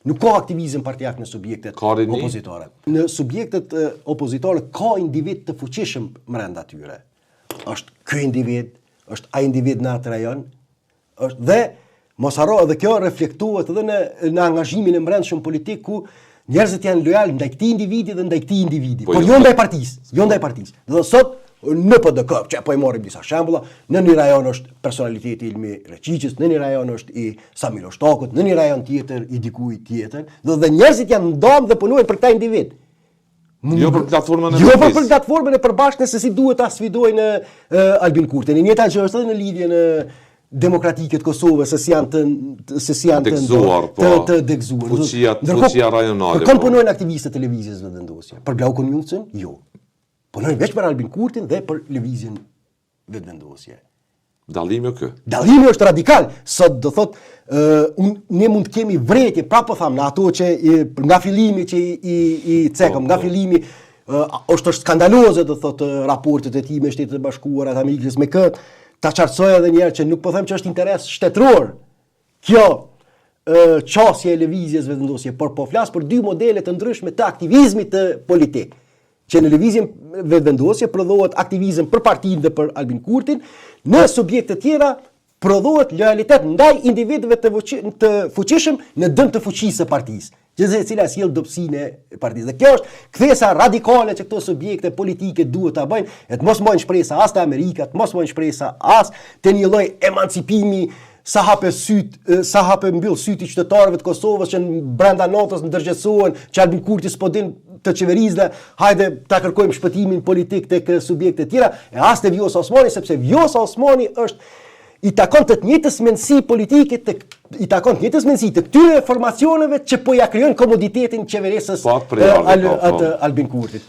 Nuk ka aktivizëm partiak në subjektet Ka rini? opozitare. Në subjektet e, opozitare ka individ të fuqishëm brenda tyre. Është ky individ, është ai individ në atë rajon, është dhe mos harro edhe kjo reflektohet edhe në në angazhimin e mbrendshëm politik ku njerëzit janë lojal ndaj këtij individi dhe ndaj këtij individi, Po por jo jo ndaj partisë, jo ndaj partisë. Do të sot në PDK, që po i marrim disa shembulla, në një rajon është personaliteti i Ilmi Reçiqës, në një rajon është i Sami Lushtakut, në një rajon tjetër i dikujt tjetër, do dhe njerëzit janë ndamë dhe punojnë për këta individ. Jo për platformën e Jo për, partisë. për platformën e përbashkët se si duhet ta sfidojnë e, Albin Kurtin. E njëjta gjë është edhe në lidhjen e demokratike të Kosovës, se si janë të të- se si janë të Degëzuar, po. të të degëzuar. Fuqia- Ndërkohë, fuqia rajonale, Për kon po. punojnë aktivistët e lëvizjes Vetëvendosje? Për Glauk Konjufcën? Jo. Punojnë veç për Albin Kurtin dhe për lëvizjen Vetëvendosje. Dallimi o ky. Dallimi është radikal. Sot do thot, ë un, ne mund të kemi vërejtje, prapë po tham, në ato që i, nga fillimi që i i, i cekëm, Po, nga po. fillimi ë, është është skandaloze do thot ë, raportet e tij me Shtetet e Bashkuara të Amerikës me kët, ta qartësoj edhe një herë që nuk po them që është interes shtetëror. Kjo ë qasje e lëvizjes vetëvendosje, por po flas për dy modele të ndryshme të aktivizmit të politik që në lëvizjen vetëvendosje prodhohet aktivizëm për partinë dhe për Albin Kurtin, në subjekte tjera prodhohet lojalitet ndaj individëve të, fuqi, të fuqishëm në dëm të fuqisë së partisë, gjë e cila sjell dobësinë e partisë. Dhe kjo është kthesa radikale që këto subjekte politike duhet ta bëjnë, e të mos mbajnë shpresa as te Amerika, të mos mbajnë shpresa as te një lloj emancipimi sa hape syt, e, sa hape mbyll sytë i qytetarëve të Kosovës që në brenda natës ndërgjegjësohen që Albin Kurti s'po din të qeverisë dhe hajde ta kërkojmë shpëtimin politik tek subjekte të tjera, e as te Vjosa Osmani sepse Vjosa Osmani është i takon të të njëjtës mendësi politike të i takon të njëjtës mendësi të këtyre formacioneve që po ja krijojnë komoditetin qeverisës Po, atë prejardhje e, Al- ka, po. atë Albin Kurtit.